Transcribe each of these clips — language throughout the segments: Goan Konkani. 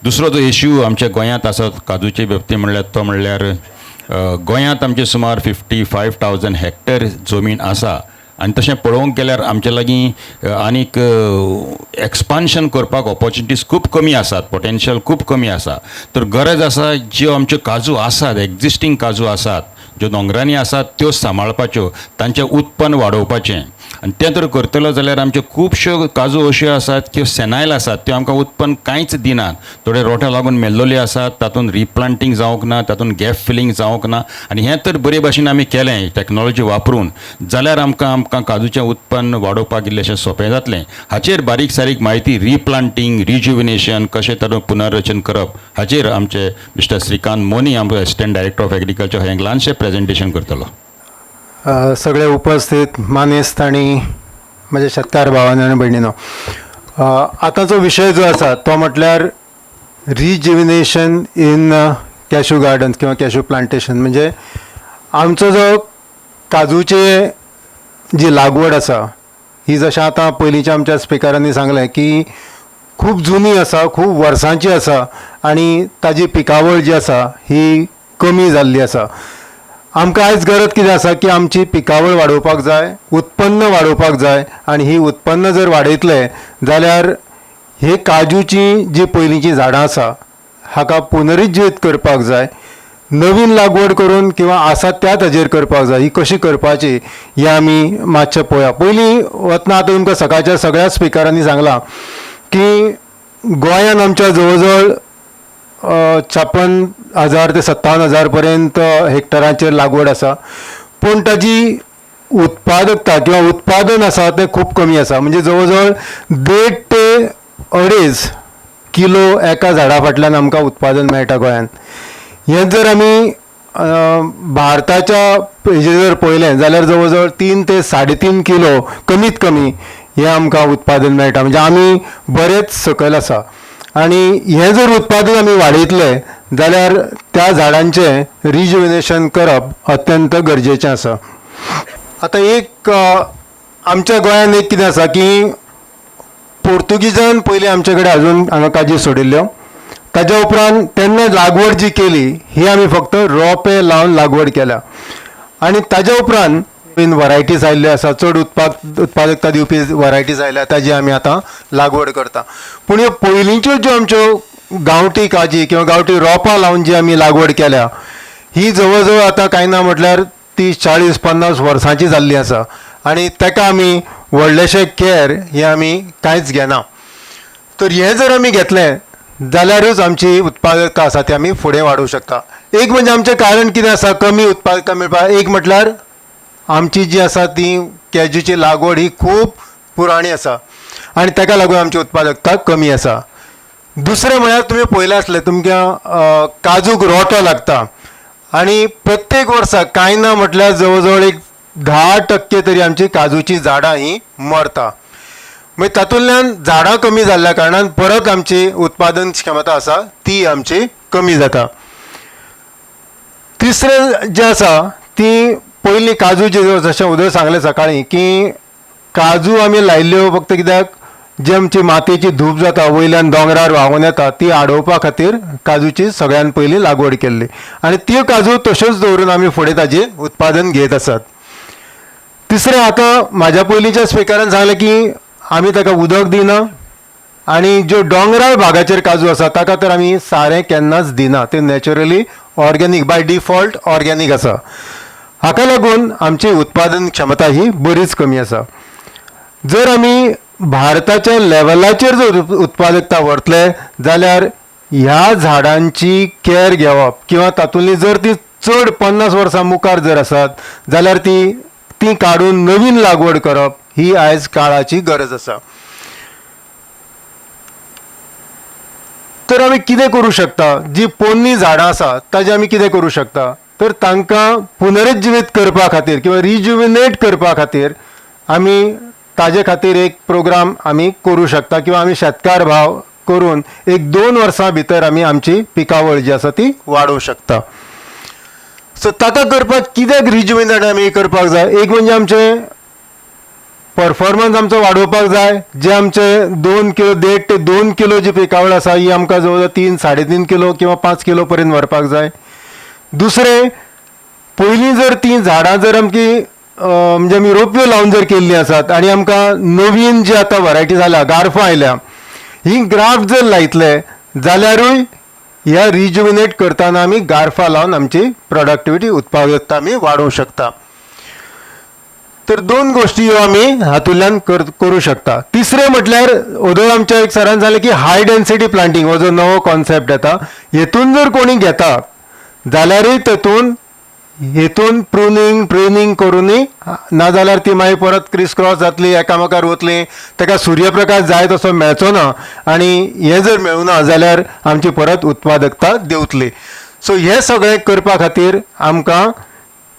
दुसरो जो इश्यू आमच्या गोंयांत आसा काजूचे बाबतींत म्हणल्यार तो म्हणल्यार गोंयांत आमचे सुमार 55,000 हेक्टर जमीन आसा आनी तशें पळोवंक गेल्यार आमचे लागीं आनीक एक्सपान्शन करपाक ऑपॉर्चुनिटीज खूब कमी आसात, पोटेन्शियल खूब कमी आसा. तर गरज आसा ज्यो आमच्यो काजू आसात, एग्जिस्टींग काजू आसात ज्यो दोंगरांनी आसात त्यो सांबाळपाच्यो, तांचें उत्पन्न वाडोवपाचें. आनी तें तर करतलो जाल्यार आमच्यो खुबश्यो काजू अश्यो आसात त्यो सेनायल आसात, त्यो आमकां उत्पन्न कांयच दिनात, थोडे रोंटे लागून मेल्लोले आसात, तातूंत रिप्लांटींग जावंक ना, तातूंत गॅप फिलींग जावंक ना. आनी हें तर बरे भाशेन आमी केलें टॅक्नोलॉजी वापरून जाल्यार आमकां आमकां काजूचें उत्पन्न वाडोवपाक इल्लेशें सोंपें जातलें. हाचेर बारीक सारीक म्हायती, रिप्लांटींग, रिज्युविनेशन, कशें तरेन पुनर्रचन करप हाचेर आमचे मिस्टर श्रीकांत मोनी, आमचो असिस्टंट डायरेक्टर ऑफ एग्रीकल्चर, हें ल्हानशें प्रेजेंटेशन करतलो. सगळे उपस्थित मानेस्त आनी म्हजे शेतकार भावांनो आनी भयणीनो, आतांचो विशय जो आसा तो म्हटल्यार रिजिविनेशन इन कॅशू गार्डन्स किंवा कॅशू प्लांटेशन. म्हणजे आमचो जो काजूचे जी लागवड आसा ही जशें आतां पयलींच्या आमच्या स्पिकरांनी सांगलें की खूब जुनी आसा, खूब वर्सांची आसा आनी ताजी पिकावळ जी आसा ही कमी जाल्ली आसा. आमकां आयज गरज कितें आसा की आमची पिकावळ वाडोवपाक जाय, उत्पन्न वाडोवपाक जाय आनी ही उत्पन्न जर वाडयतले जाल्यार हे काजूची जी पयलींची झाडां आसा हाका पुनरुज्जीवीत करपाक जाय, नवीन लागवड करून किंवा आसा त्या ताजेर करपाक जाय. ही कशी करपाची हें आमी मातशें पळोवया. पयलीं वतना आतां तुमकां सकाळच्या सगळ्या स्पिकरांनी सांगलां की गोंयान आमच्या जवळ जवळ 56,000 ते 57,000 पर्यंत हेक्टरांचेर लागवड आसा, पूण ताजी उत्पादकता किंवा उत्पादन आसा तें खूब कमी आसा. म्हणजे जवळ जवळ 1.5 ते 2.5 किलो एका झाडा फाटल्यान आमकां उत्पादन मेळटा गोंयांत. हें जर आमी भारताच्या हेजेर जर पळयलें जाल्यार जवळ जवळ 3 ते 3.5 किलो कमीत कमी हें आमकां उत्पादन मेळटा. म्हणजे आमी बरेच सकयल आसा आनी हें जर उत्पादन आमी वाडयतले जाल्यार त्या झाडांचें रिजुविनेशन करप अत्यंत गरजेचें आसा. आतां एक आमच्या गोंयांत एक कितें आसा की पोर्तुगीजान पयलीं आमचे कडेन अजून हांगा काजी सोडिल्ल्यो, ताज्या उपरांत तेन्ना लागवड जी केली ही आमी फक्त रोपे लावन लागवड केल्या आनी ताज्या उपरांत नवीन वरायटीज आयिल्ल्यो आसा, चड उत्पादकता दिवपी वरायटीज आयल्या ताजी आमी आतां लागवड करता. पूण ह्यो पयलींच्यो ज्यो आमच्यो गांवठी काजी किंवा गांवठी रोपां लावन जी आमी लागवड केल्या ही जवळ जवळ आतां कांय ना म्हटल्यार 30, 40, 50 वर्सांची जाल्ली आसा आनी ताका आमी व्हडलेशें कॅर हें आमी कांयच घेना. तर हें जर आमी घेतलें जाल्यारूच आमची उत्पादकता आसा ती आमी फुडें वाडोवंक शकता. एक म्हणजे आमचें कारण कितें आसा कमी उत्पादकता मेळपाक, एक म्हटल्यार आमची जी आसा ती कॅजूची लागवड ही खूब पुराणी आसा आनी ताका लागून आमची उत्पादकता कमी आसा. दुसरें म्हळ्यार तुमी पळयलें आसलें तुमकां काजूक रोटो लागता आनी प्रत्येक वर्सा कांय ना म्हटल्यार जवळ जवळ एक 10% तरी आमची काजूची झाडां ही मरता. मागीर तातूंतल्यान झाडां कमी जाल्ल्या कारणान परत आमची उत्पादन क्षमता आसा ती आमची कमी जाता. तिसरें जें आसा ती पयलीं काजू जे जशें उदय सांगलें सकाळीं की काजू आमी लायिल्ल्यो फक्त कित्याक जी आमची मातयेची धूप जाता वयल्यान दोंगरार व्हांवून येता ती आडोवपा खातीर काजूची सगळ्यान पयलीं लागवड केल्ली आनी त्यो काजू तश्योच दवरून आमी फुडें ताजें उत्पादन घेत आसात. तिसरें आतां म्हाज्या पयलींच्या स्पिकरान सांगलें की आमी ताका उदक दिना आनी ज्यो दोंगराळ भागाचेर काजू आसा ताका तर आमी सारें केन्नाच दिना, तें naturally organic by default organic आसा. हाका लागून आमची उत्पादन क्षमता ही बरीच कमी आसा. जर आमी भारताच्या लेवलाचेर जर उत्पादकता व्हरतले जाल्यार ह्या झाडांची कॅर घेवप किंवा तातूंतली जर ती चड 50 वर्सां मुखार जर आसात जाल्यार ती ती काडून नवीन लागवड करप ही आयज काळाची गरज आसा. तर आमी कितें करूं शकता, जी पोन्नी झाडां आसा ताजें आमी कितें करूं शकता, तर तांकां पुनरुज्जिवीत करपा खातीर किंवा रिज्युविनेट करपा खातीर आमी ताजे खातीर एक प्रोग्राम आमी करूं शकता किंवा आमी शेतकार भाव करून एक 2 वर्सां भितर आमी आमची पिकावळ जी आसा ती वाडोवंक शकता. सो ताका करपाक कित्याक रिज्युविनेट आमी करपाक जाय, एक म्हणजे आमचें परफॉर्मन्स आमचो वाडोवपाक जाय. जे आमचे 2 किलो 1.5 ते 2 किलो जी पिकावळ आसा ही आमकां जवळ जवळ 3 3.5 किलो किंवा 5 किलो पर्यंत व्हरपाक जाय. दुसरें, पयलीं जर तीं झाडां जर आमची म्हणजे आमी रोपयो लावन जर केल्लीं आसात आनी आमकां नवीन जी आतां वरायटी जाल्या, गार्फां आयल्या, ही ग्राफ्ट जर लायतले जाल्यारूय ह्या रिजुविनेट करतना आमी गार्फां लावन आमची प्रोडक्टिविटी, उत्पादकता आमी वाडोवंक शकता. तर 2 गोश्टी ह्यो आमी हातूंतल्यान करूं शकता. तिसरें म्हटल्यार ओदोळ आमच्या एक सरान सांगलें की हाय डेन्सिटी प्लांटींग हो जो नवो कॉन्सेप्ट येता, हेतून जर कोणी घेता जाल्यारूय तेतून हेतून प्रुनींग ट्रेनींग करुनूय, नाजाल्यार ती मागीर परत क्रिस क्रॉस जातली, एकामेकार वतली, ताका सूर्यप्रकाश जाय तसो मेळचो ना आनी हें जर मेळुना जाल्यार आमची परत उत्पादकता देंवतली. सो हें सगळें करपा खातीर आमकां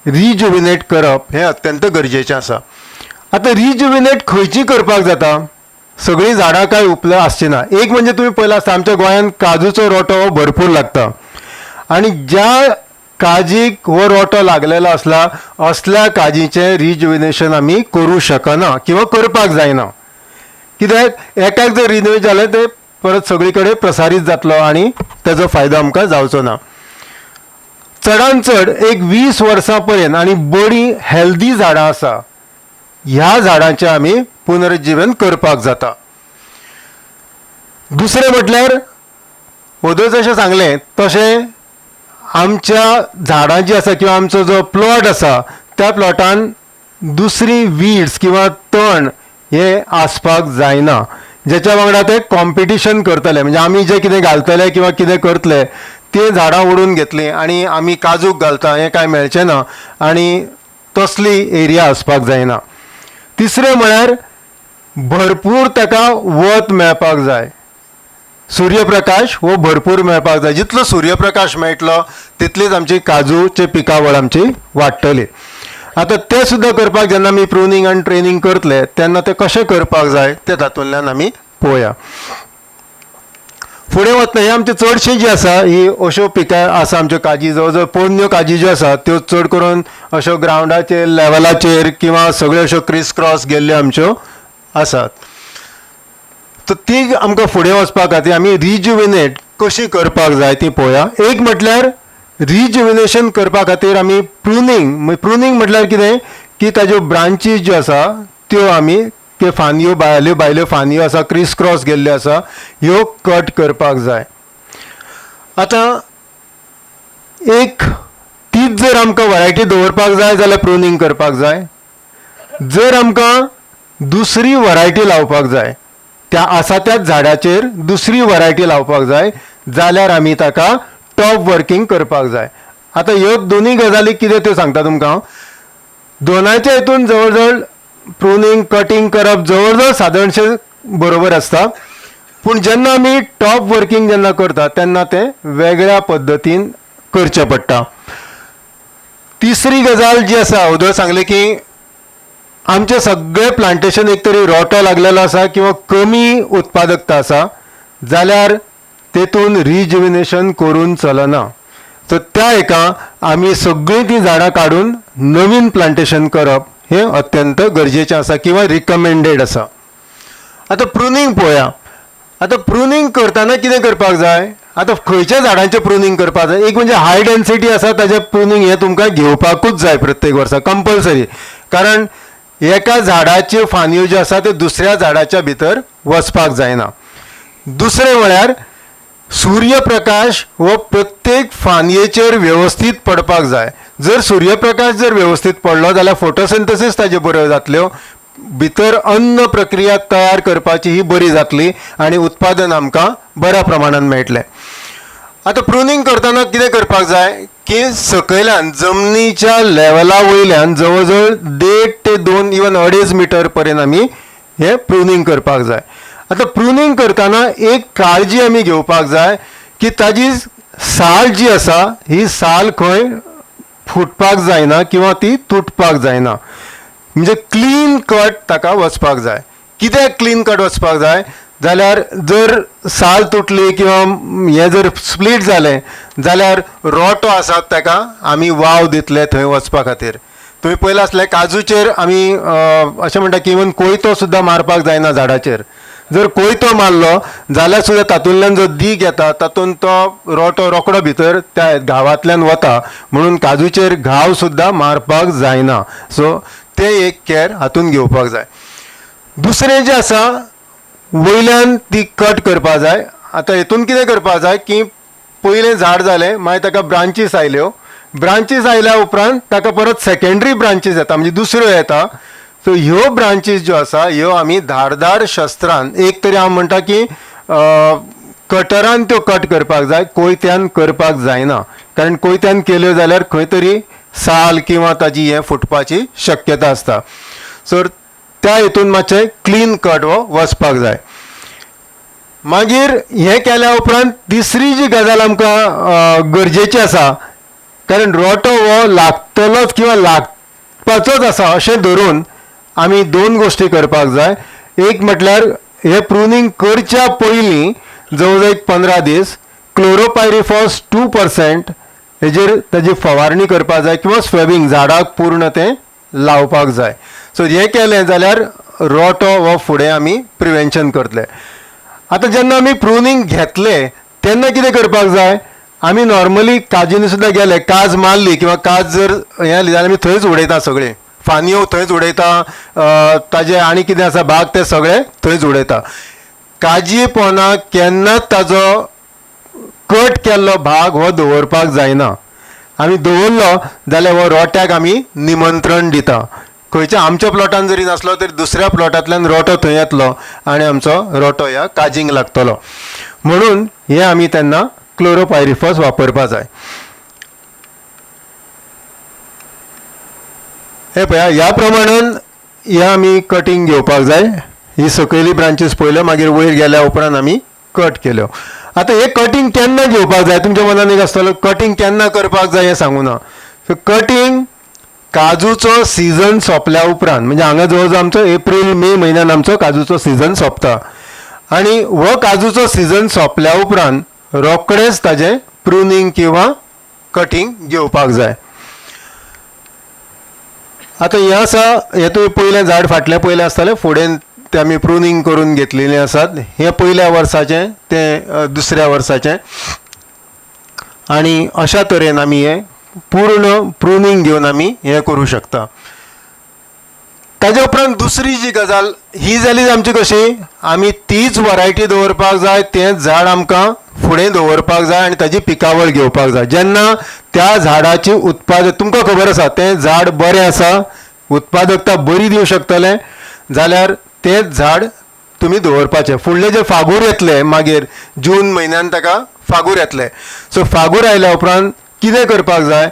रिजुविनेट करप हें अत्यंत गरजेचें आसा. आतां रिजुविनेट खंयची करपाक जाता? सगळीं झाडां कांय उपलब्ध आसची ना. एक म्हणजे तुमी पळयलां आसता आमच्या गोंयांत काजूचो रोटो हो भरपूर लागता आनी ज्या काजीक हो रोटो लागलेलो आसला असल्या काजीचें रिजुविनेशन आमी करूं शकना किंवा करपाक जायना. कित्याक एकाक जर रिन्यू जालें तें परत सगळी कडेन प्रसारीत जातलो आनी तेजो फायदो आमकां जावचो ना. चडान चड एक 20 वर्सां पर्यंत आनी बरीं हेल्दी झाडां आसा ह्या झाडांचें आमी पुनरुज्जीवन करपाक जाता. दुसरें म्हटल्यार वोदोळ जशें सांगलें तशें आमच्या झाडां जीं आसा किंवा आमचो जो प्लॉट आसा त्या प्लॉटान दुसरी वीड्स किंवा तण हें आसपाक जायना, जेच्या वांगडा ते कॉम्पिटिशन करतले. म्हणजे आमी जें कितें घालतले किंवा कितें करतले तें झाडां ओडून घेतलीं आनी आमी काजूक घालता हें कांय मेळचें ना आनी तसली एरिया आसपाक जायना. तिसरें म्हळ्यार भरपूर ताका वत मेळपाक जाय, सूर्यप्रकाश हो भरपूर मेळपाक जाय. जितलो सूर्यप्रकाश मेळटलो तितलीच आमची काजूची पिकावळ आमची वाडटली. आतां तें सुद्दां करपाक जेन्ना आमी प्रुनींग आनी ट्रेनींग करतले तेन्ना तें कशें करपाक जाय तें तातूंतल्यान आमी पळोवया. फुडें वतना हें आमचें चडशीं जी आसा ही अश्यो पिकां आसा आमच्यो काजी, जवळ जवळ पोन्न्यो काजी ज्यो आसा त्यो चड करून अश्यो ग्रावंडाचेर लेवलाचेर किंवा सगळ्यो अश्यो क्रिस क्रॉस गेल्ल्यो आमच्यो आसात. तर ती आमकां फुडें वचपा खातीर आमी रिजुविनेट कशी करपाक जाय ती पळोवया. एक म्हटल्यार रिजुविनेशन करपा खातीर आमी प्रुनींग, प्रुनींग म्हटल्यार कितें की ताज्यो ब्रांचीज ज्यो आसा त्यो आमी त्यो फांदयो भायल्यो भायल्यो फांदयो आसा क्रिस क्रॉस गेल्ल्यो आसा ह्यो कट करपाक जाय. आतां एक तीच जर आमकां वरायटी दवरपाक जाय जाल्यार प्रुनींग करपाक जाय. जर आमकां दुसरी वरायटी लावपाक जाय त्या आसा त्याच झाडाचेर दुसरी वरायटी लावपाक जाय जाल्यार आमी ताका टॉप वर्कींग करपाक जाय. आतां ह्यो दोनूय गजाली कितें त्यो सांगता तुमकां हांव. दोनाच्या हितून जवळ जवळ प्रुनींग कटींग करप जवळ जवळ सादारणशें बरोबर आसता, पूण जेन्ना आमी टॉप वर्कींग जेन्ना करता तेन्ना तें वेगळ्या पद्दतीन करचें पडटा. तिसरी गजाल जी आसा, वोदोळ सांगलें की आमचें सगळें प्लांटेशन एक तरी रोटो लागलेलो आसा किंवा कमी उत्पादकता आसा जाल्यार तेतून रिजुविनेशन करून चलना. सो त्या हेका आमी सगळीं तीं झाडां काडून नवीन प्लांटेशन करप हें अत्यंत गरजेचें आसा किंवा रिकमेंडेड आसा. आतां प्रुनींग पळोवया. आतां प्रुनींग करतना कितें करपाक जाय? आतां खंयच्या झाडांचें प्रुनींग करपाक जाय? एक म्हणजे हाय डेन्सिटी आसा ताजें प्रुनींग हें तुमकां घेवपाकूच जाय प्रत्येक वर्सा कंपल्सरी, कारण एका झाडाच्यो फांदयो ज्यो आसा त्यो दुसऱ्या झाडाच्या भितर वचपाक जायना. दुसरें म्हळ्यार सूर्यप्रकाश हो प्रत्येक फांदयेचेर वेवस्थीत पडपाक जाय. जर सूर्यप्रकाश जर वेवस्थीत पडलो जाल्यार फोटोसिंथसीस ताज्यो बऱ्यो जातल्यो, भितर अन्न प्रक्रिया तयार करपाची ही बरी जातली आनी उत्पादन आमकां बऱ्या प्रमाणान मेळटलें. आतां प्रुनींग करतना कितें करपाक जाय की सकयल्यान जमनीच्या लेवला वयल्यान जवळ जवळ 1.5 ते 2 इवन 2.5 मिटर पर्यंत आमी हें प्रुनींग करपाक जाय. आतां प्रुनींग करतना एक काळजी आमी घेवपाक जाय की ताजी साल जी आसा ही साल खंय फुटपाक जायना किंवा ती तुटपाक जायना, म्हणजे क्लीन कट ताका वचपाक जाय. कित्याक क्लीन कट वचपाक जाय जाल्यार जर साल तुटली किंवा हें जर स्प्लीट जालें जाल्यार रोटो आसा ताका आमी वाव दितले थंय वचपा खातीर. तुमी पयलें आसलें काजूचेर आमी अशें म्हणटा की इवन कोयतो सुद्दां मारपाक जायना झाडाचेर. जर कोयतो मारलो जाल्यार सुद्दां तातूंतल्यान जो दीग येता तातूंत तो रोटो रोकडो भितर त्या घावांतल्यान वता, म्हणून काजूचेर घाव सुद्दां मारपाक जायना. सो ते एक कॅर हातून घेवपाक जाय. दुसरें जें आसा वयल्यान ती कट करपा जाय. आतां हेतून कितें करपा जाय की पयलें झाड जालें, मागीर ताका ब्रांचीस आयल्यो, ब्रांचीस आयल्या उपरांत ताका परत सेकेंडरी ब्रांचीस येता, म्हणजे दुसऱ्यो येता. सो ह्यो ब्रांचीस ज्यो आसा ह्यो आमी धारदार शस्त्रान, एक तरी हांव म्हणटा की कटरान त्यो कट करपाक जाय, कोयत्यान करपाक जायना. कारण कोयत्यान केल्यो जाल्यार खंय तरी साल किंवा ताजी हें फुटपाची शक्यता आसता. सो त्या हितून मातशें क्लीन कट हो वचपाक जाय. मागीर हें केल्या उपरांत तिसरी जी गजाल आमकां गरजेची आसा, कारण रोटो हो लागतलोच किंवा लागपाचोच आसा अशें धरून आमी दोन गोश्टी करपाक जाय. एक म्हटल्यार हें प्रुनींग करच्या पयलीं जवळ जवळ एक 15 दीस क्लोरोपायरिफॉस 2% हेजेर ताजी फवारणी करपाक जाय किंवा स्वॅबिंग झाडाक पूर्ण तें लावपाक जाय. सो हें केलें जाल्यार रोटो हो फुडें आमी प्रिवेन्शन करतले. आतां जेन्ना आमी प्रुनींग घेतले तेन्ना कितें करपाक जाय, आमी नॉर्मली काजींनी सुद्दां गेले, काज मारली किंवा काज जर हें जाली जाल्यार आमी थंयच उडयता, सगळें फांदयो थंयच उडयता, ताजे आनी कितें आसा भाग ते सगळे थंयच उडयता. काजी पोना केन्नाच ताजो कट केल्लो भाग हो दवरपाक जायना. आमी दवरलो जाल्यार हो रोट्याक आमी निमंत्रण दिता. खंयच्या आमच्या प्लॉटान जरी नासलो तरी दुसऱ्या प्लॉटांतल्यान रोटो थंय येतलो आनी आमचो रोटो ह्या काजींक लागतलो. म्हणून हें आमी तेन्ना क्लोरोपायरिफॉस वापरपा जाय. हें पळया ह्या प्रमाणान हें आमी कटींग घेवपाक जाय. ही सकयली ब्रांचीस पळयल्यो, मागीर वयर गेल्या उपरांत आमी कट केल्यो. आतां हें कटींग केन्ना घेवपाक जाय, तुमच्या मनान एक आसतलो कटींग केन्ना करपाक जाय हें सांगू ना. सो कटींग काजूचो सिजन सोंपल्या उपरांत, म्हणजे हांगा जवळ जवळ आमचो एप्रील मे म्हयन्यान आमचो काजूचो सिजन सोंपता आनी हो काजूचो सिजन सोंपल्या उपरांत रोखडेंच ताजें प्रुनींग किंवा कटींग घेवपाक जाय. आतां हें आसा, हें तुवें पयलें झाड फाटलें पयलें आसतालें, फुडें तें आमी प्रुनींग करून घेतलेलें आसात. हें पयल्या वर्साचें, तें दुसऱ्या वर्साचें. आनी अशा तरेन आमी हें पूर्ण प्रुनींग घेवन आमी हें करूं शकता. ताजे उपरांत दुसरी जी गजाल ही जाली आमची कशी, आमी तीच वरायटी दवरपाक जाय, तेंच झाड आमकां फुडें दवरपाक जाय आनी ताजी पिकावळ घेवपाक जाय. जेन्ना त्या झाडाची उत्पादक तुमकां खबर आसा तें झाड बरें आसा, उत्पादकता बरी दिवं शकतलें जाल्यार तेंच झाड तुमी दवरपाचें. फुडले जे फागूर येतले मागीर जून म्हयन्यान ताका फागूर येतले. सो फागूर आयल्या उपरांत कितें करपाक जाय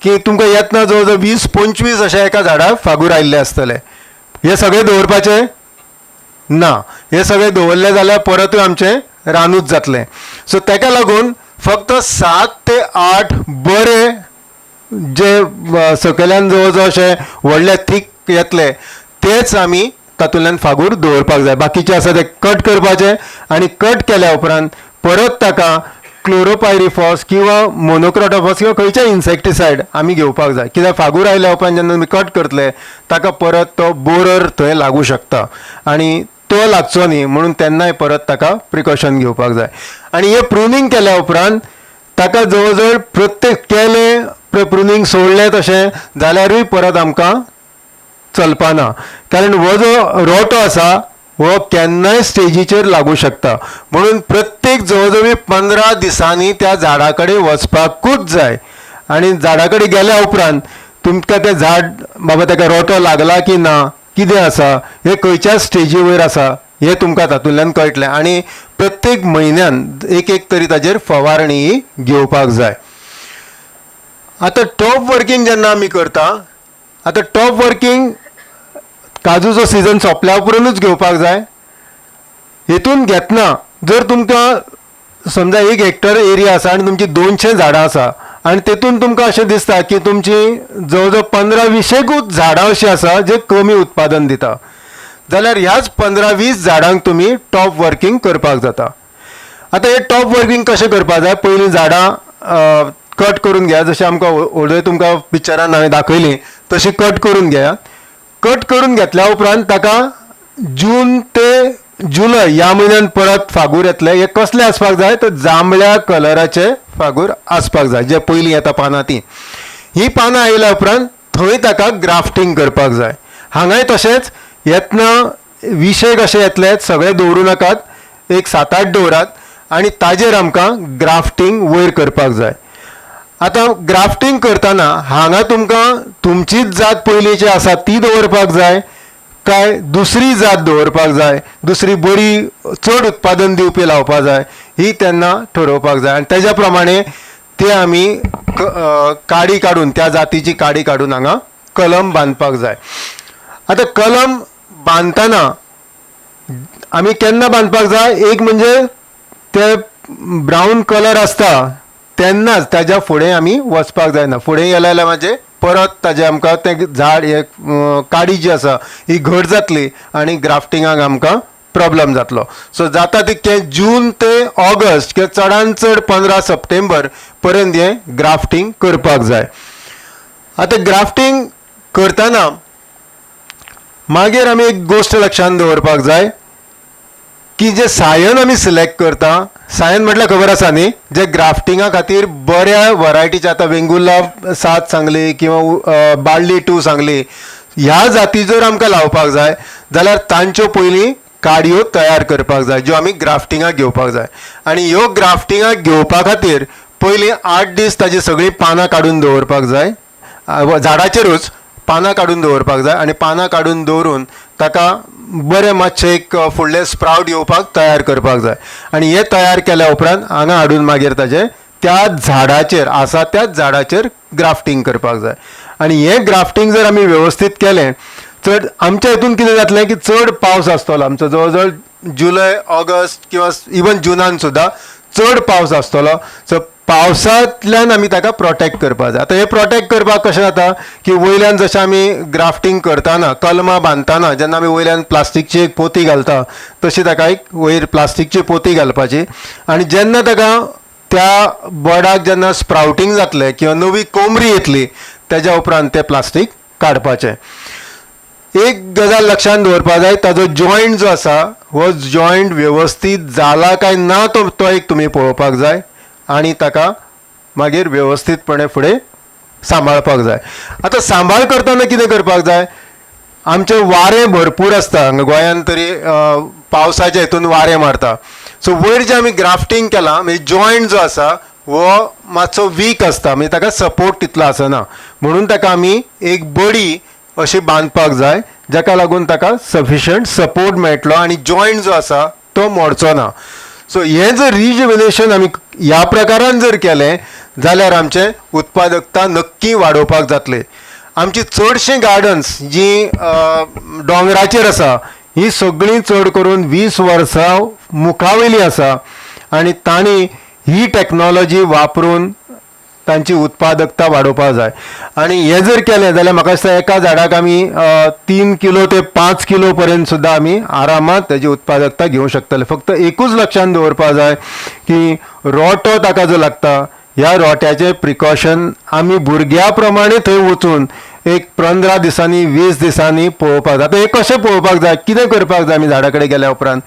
की तुमकां येतना जवळ जवळ 20-25 अशे एका झाडाक फागूर आयिल्ले आसतले. हे सगळे दवरपाचे ना, हे सगळे दवरले जाल्यार परतूय आमचें रानूच जातलें. सो ताका लागून फक्त 7 ते 8 बरे जे सकयल्यान जवळ जवळ अशे व्हडले थीक येतले तेच आमी तातूंतल्यान फागूर दवरपाक जाय. बाकीचे आसा ते कट करपाचे आनी कट केल्या उपरांत परत ताका क्लोरोपायरिफॉस किंवा मोनोक्रोटोफॉस किंवा खंयच्याय इन्सेक्टिसायड आमी घेवपाक जाय. कित्याक फागूर आयल्या उपरांत जेन्ना तुमी कट करतले ताका परत तो बोरर थंय लागूं शकता आनी तो लागचो न्ही म्हणून तेन्नाय परत ताका प्रिकॉशन घेवपाक जाय. आनी हें प्रुनींग केल्या उपरांत ताका जवळ जवळ प्रत्येक केलें प्रुनींग सोडलें तशें जाल्यारूय परत आमकां चलपाना, कारण हो जो रोटो आसा हो केन्नाय स्टेजीचेर लागूं शकता. म्हणून प्रत्येक जवळ जवळ 15 दिसांनी त्या झाडा कडेन वचपाकूच जाय. आनी झाडा कडेन गेल्या उपरांत तुमकां तें झाड बाबा ताका रोटो लागला की ना, कितें आसा, हें खंयच्या स्टेजी वयर आसा हें तुमकां तातूंतल्यान कळटलें. आनी प्रत्येक म्हयन्यान एक एक तरी ताजेर फवारणी घेवपाक जाय. आतां टॉप वर्कींग जेन्ना आमी करता, आतां टॉप वर्कींग काजूचो सिजन सोंपल्या उपरांतूच घेवपाक जाय. हेतून घेतना जर तुमकां समजा 1 हेक्टर एरिया आसा आनी तुमची 200 झाडां आसा आनी तेतून तुमकां अशें दिसता की तुमची जवळ जवळ 15-20 झाडां अशीं आसा जे कमी उत्पादन दिता, जाल्यार ह्याच 15-20 झाडांक तुमी टॉप वर्कींग करपाक जाता. आतां हें टॉप वर्कींग कशें करपाक जाय, पयलीं झाडां कट करून घेया, जशें आमकां व्हडले तुमकां पिक्चरान हांवें दाखयलीं तशी कट करून घेयात. कट करून घेतल्या उपरांत ताका जून ते जुलय ह्या म्हयन्यान परत फागूर येतले. हे कसले आसपाक जाय तर जांबळ्या कलराचे फागूर आसपाक जाय, जे पयलीं येता पानां तीं. ही पानां आयल्या उपरांत थंय ताका ग्राफ्टींग करपाक जाय. हांगाय तशेंच येतना विशेक अशें येतले, सगळे दवरूं नाकात, एक 7-8 दवरात आनी ताजेर आमकां ग्राफ्टींग वयर करपाक जाय. आतां ग्राफ्टींग करतना हांगा तुमकां तुमचीच जात पयलींची आसा ती दवरपाक जाय काय दुसरी जात दवरपाक जाय, दुसरी बरी चड उत्पादन दिवपी लावपाक जाय, ही तेन्ना ठरोवपाक जाय. आनी तेज्या प्रमाणे ते आमी काडी काडून, त्या जातीची काडी काडून हांगा कलम बांदपाक जाय. आतां कलम बांदतना आमी केन्ना बांदपाक जाय, एक म्हणजे ते ब्रावन कलर आसता तेन्नाच, ताज्या फुडें आमी वचपाक जायना. फुडें गेले जाल्यार मातशें परत ताजें आमकां तें झाड हे काडी जी आसा ही घट जातली आनी ग्राफ्टिंगाक आमकां प्रॉब्लम जातलो. सो जाता तितकें जून ते ऑगस्ट किंवा चडान चड 15 सप्टेंबर पर्यंत हें ग्राफ्टींग करपाक जाय. आतां ग्राफ्टींग करतना मागीर आमी एक गोश्ट लक्षांत दवरपाक जाय की जे सायन आमी सिलेक्ट करता, सायन म्हटल्यार खबर आसा न्ही, जे ग्राफ्टिंगा खातीर बऱ्या वरायटीचे, आतां वेंगुर्ला 7 सांगली किंवा बाळ्ळी 2 सांगली, ह्या जाती जर आमकां लावपाक जाय जाल्यार तांच्यो पयलीं काडयो तयार करपाक जाय ज्यो आमी ग्राफ्टिंगाक घेवपाक जाय. आनी ह्यो ग्राफ्टिंगाक घेवपा खातीर पयलीं 8 दीस ताजी सगळीं पानां काडून दवरपाक जाय, झाडाचेरूच पानां काडून दवरपाक जाय आनी पानां काडून दवरून ताका बरें मातशें एक फुडलें स्प्रावट येवपाक तयार करपाक जाय. आनी हें तयार केल्या उपरांत हांगा हाडून मागीर ताजें त्या झाडाचेर आसा त्याच झाडाचेर ग्राफ्टींग करपाक जाय. आनी हें ग्राफ्टींग जर आमी वेवस्थीत केलें, चड आमच्या हितून कितें जातलें की चड पावस आसतलो आमचो, जवळ जवळ जुलय ऑगस्ट किंवा इवन जुनान सुद्दां चड पावस आसतलो. सो पावसांतल्यान आमी ताका प्रोटेक्ट करपाक जाय. आतां हें प्रोटेक्ट करपाक कशें जाता की वयल्यान जशें आमी ग्राफ्टींग करतना कलमां बांदतना जेन्ना आमी वयल्यान प्लास्टीकची एक पोती घालता तशी ताका एक वयर प्लास्टीकची पोती घालपाची आनी जेन्ना ताका त्या बडाक जेन्ना स्प्रावटींग जातलें किंवा नवी कोमरी येतली तेज्या उपरांत तें प्लास्टीक काडपाचें. एक गजाल लक्षांत दवरपाक जाय, ताजो जॉयंट जो आसा हो जॉयंट वेवस्थीत जाला काय ना तो एक तुमी पळोवपाक जाय आनी ताका मागीर वेवस्थीतपणे फुडें सांबाळपाक जाय. आतां सांबाळ करतना कितें करपाक जाय, आमचें वारें भरपूर आसता हांगा गोंयांत तरी पावसाच्या हितून वारें मारता. सो वयर जें आमी ग्राफ्टींग केलां म्हणजे जॉयंट जो आसा हो मातसो वीक आसता, म्हणजे ताका सपोर्ट तितलो आसना, म्हणून ताका आमी एक बडी अशी बांदपाक जाय जाका लागून ताका सफिशंट सपोर्ट मेळटलो आनी जॉयंट जो आसा तो मोडचो ना. सो हें जर रिज्युविनेशन आमी ह्या प्रकारान जर केलें जाल्यार आमचें उत्पादकता नक्की वाडोवपाक जातलें. आमची चडशीं गार्डन्स जीं दोंगराचेर आसा ही सगळीं चड करून 20 वर्सां मुखावयलीं आसा आनी तांणी ही टॅक्नोलॉजी वापरून तांची उत्पादकता वाडोवपाक जाय. आनी हें जर केलें जाल्यार म्हाका दिसता एका झाडाक आमी 3 किलो ते 5 किलो पर्यंत सुद्दां आमी आरामात ताजी उत्पादकता घेवंक शकतले. फक्त एकूच लक्षांत दवरपाक जाय की रोटो ताका जो लागता ह्या रोट्याचें प्रिकॉशन आमी भुरग्या प्रमाणे थंय वचून एक 15 दिसांनी 20 दिसांनी पळोवपाक जाय. आतां हें कशें पळोवपाक जाय, कितें करपाक जाय आमी झाडा कडेन गेल्या उपरांत,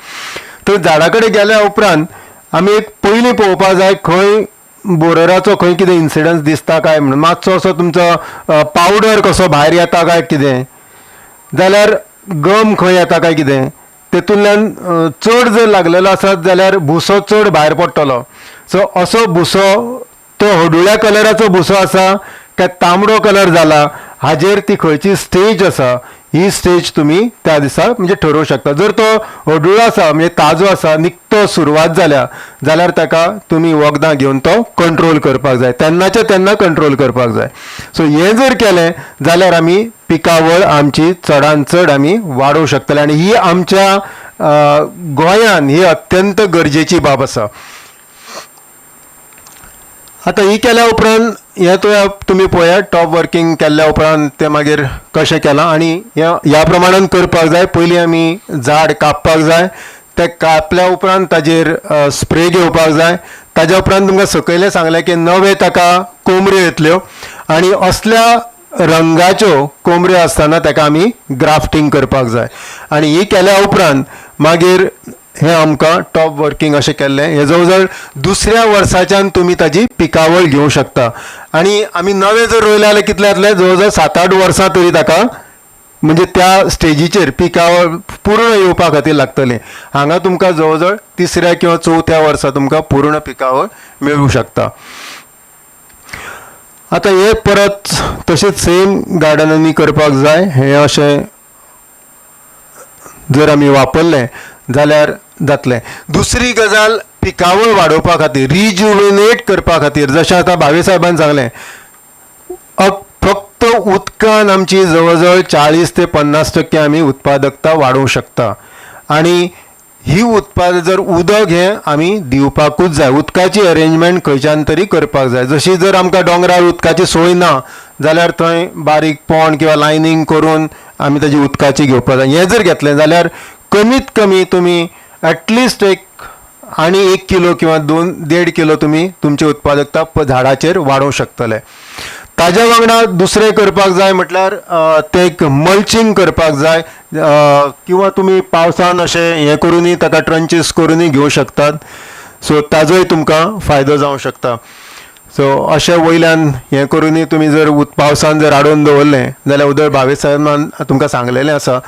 तर झाडा कडेन गेल्या उपरांत आमी एक पयलीं पळोवपाक जाय खंय बोरराचो खंय कितें इन्सिडन्स दिसता काय म्हणून, मातसो असो तुमचो पावडर कसो भायर येता काय कितें, जाल्यार गम खंय येता काय कितें, तेतूंतल्यान चड जर लागलेलो आसत जाल्यार भुसो चड भायर पडटलो. सो असो भुसो तो हळडुळ्या कलराचो भुसो आसा काय तांबडो कलर जाला हाजेर ती खंयची स्टेज आसा ही स्टेज तुमी त्या दिसा म्हणजे ठरोवंक शकता. जर तो हळडुळो आसा म्हणजे ताजो आसा निकतो सुरवात जाल्या जाल्यार ताका तुमी वखदां घेवन तो कंट्रोल करपाक जाय, तेन्नाच्या तेन्ना कंट्रोल करपाक जाय. सो हें जर केलें जाल्यार आमी पिकावळ आमची चडान चड आमी वाडोवंक शकतले आनी ही आमच्या गोंयान ही अत्यंत गरजेची बाब आसा. आतां ही केल्या उपरांत हें तुमी पळयात टॉप वर्कींग केल्ल्या उपरांत तें मागीर कशें केलां आनी ह्या प्रमाणान करपाक जाय. पयलीं आमी झाड कापपाक जाय, तें कापल्या उपरांत ताजेर स्प्रे घेवपाक जाय, ताज्या उपरांत तुमकां सकयलें सांगलें की नवे ताका कोमऱ्यो येतल्यो आनी असल्या रंगाच्यो कोमऱ्यो आसतना ताका आमी ग्राफ्टींग करपाक जाय आनी ही केल्या उपरांत मागीर हें आमकां टॉप वर्कींग अशें केल्लें हें जवळ जवळ दुसऱ्या वर्साच्यान तुमी ताजी पिकावळ घेवं शकता. आनी आमी नवें जर रोयलें जाल्यार कितलें जातलें, जवळ जवळ 7-8 वर्सां तरी ताका म्हणजे त्या स्टेजीचेर पिकावळ पूर्ण येवपा खातीर लागतलें. हांगा तुमकां जवळ जवळ तिसऱ्या किंवा चवथ्या वर्सा तुमकां पूर्ण पिकावळ मेळूं शकता. आतां हे परत तशेंच सेम गार्डनांनी करपाक जाय. हें अशें जर आमी वापरलें जाल्यार जातलें. दुसरी गजाल, पिकावळ वाडोवपा खातीर, रिज्युविनेट करपा खातीर, जशें आतां भावे साहेबान सांगलें, फक्त उदकान आमची जवळ जवळ 40 ते 50% आमी उत्पादकता वाडोवंक शकता. आनी ही उत्पाद जर उदक हें आमी दिवपाकूच जाय, उदकाची अरेंजमेंट खंयच्यान तरी करपाक जाय. जशी जर आमकां दोंगरार उदकाची सोय ना जाल्यार थंय बारीक पोंड किंवा लायनींग करून आमी ताजी उदकाची घेवपाक जाय. हें जर घेतलें जाल्यार कमीत कमी तुमी एटलिस्ट एक आनी 1 किलो किंवा 2-1.5 किलो तुमी तुमची उत्पादकता झाडाचेर वाडोवंक शकतले. ताज्या वांगडा दुसरें करपाक जाय म्हटल्यार तें एक मल्चिंग करपाक जाय, किंवा तुमी पावसान अशें हें करुनूय ताका ट्रंचीस करुनूय घेवं शकतात. सो ताजोय तुमकां फायदो जावं शकता. सो अशें वयल्यान हें करुनूय तुमी जर पावसान जर आडोवन दवरलें जाल्यार उदय भावे साहेबान तुमकां सांगलेलें आसा.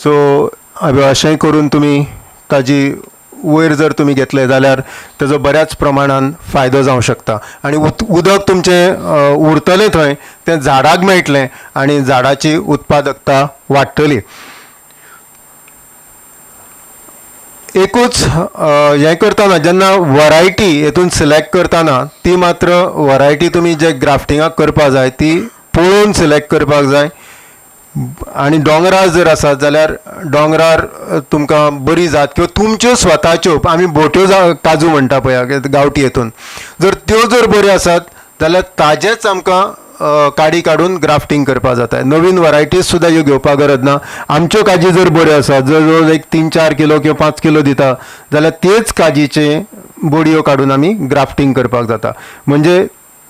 सो अशेंय करून तुमी ताजी वयर जर तुमी घेतले जाल्यार ताजो बऱ्याच प्रमाणान फायदो जावं शकता. आनी उदक तुमचें उरतलें थंय, तें झाडाक मेळटलें आनी झाडाची उत्पादकता वाडटली. एकूच हें करतना जेन्ना वरायटी हेतून सिलेक्ट करतना ती मात्र वरायटी तुमी जे ग्राफ्टिंगाक करपाक जाय ती पळोवन सिलेक्ट करपाक जाय. आनी दोंगरार जर आसात जाल्यार दोंगरार तुमकां बरी जात किंवा तुमच्यो स्वताच्यो, आमी बोट्यो काजू म्हणटा पळय गांवठी हेतून, जर त्यो जर बऱ्यो आसात जाल्यार ताजेच आमकां काडी काडून ग्राफ्टींग करपाक जाता. नवीन वरायटीज सुद्दां ह्यो घेवपाक गरज ना. आमच्यो काजी जर बऱ्यो आसात, जर जवळ एक 3-4 किलो किंवा 5 किलो दिता जाल्यार तेच काजीचे बोडयो काडून आमी ग्राफ्टींग करपाक जाता. म्हणजे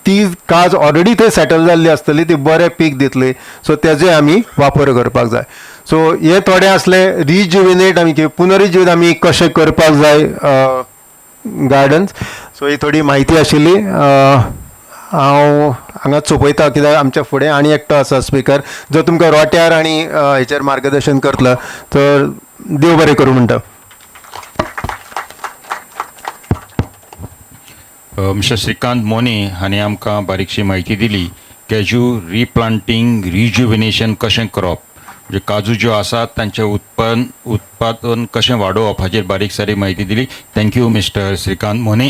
ती काज ऑलरेडी थंय सेटल जाल्ली आसतली, ती बरें पीक दितली. सो तेजोय आमी वापर करपाक जाय. सो हे थोडे आसले रिज्युविनेट आमी पुनरुज्जीवित आमी कशें करपाक जाय गार्डन्स. सो ही थोडी म्हायती आशिल्ली. हांव हांगा सोंपयता कित्याक आमच्या फुडें आनी एकटो आसा स्पिकर जो तुमकां रोट्यार आनी हेचेर मार्गदर्शन करतलो. तर देव बरें करूं म्हणटा. मिस्टर श्रीकांत मोने हांणी आमकां बारीकशी म्हायती दिली कॅज्यू रिप्लांटींग रिज्युविनेशन कशें करप, म्हणजे काजू ज्यो आसात तांचें उत्पादन कशें वाडोवप हाचेर बारीक सारीक म्हायती दिली. Thank you mister Shrikant Mone.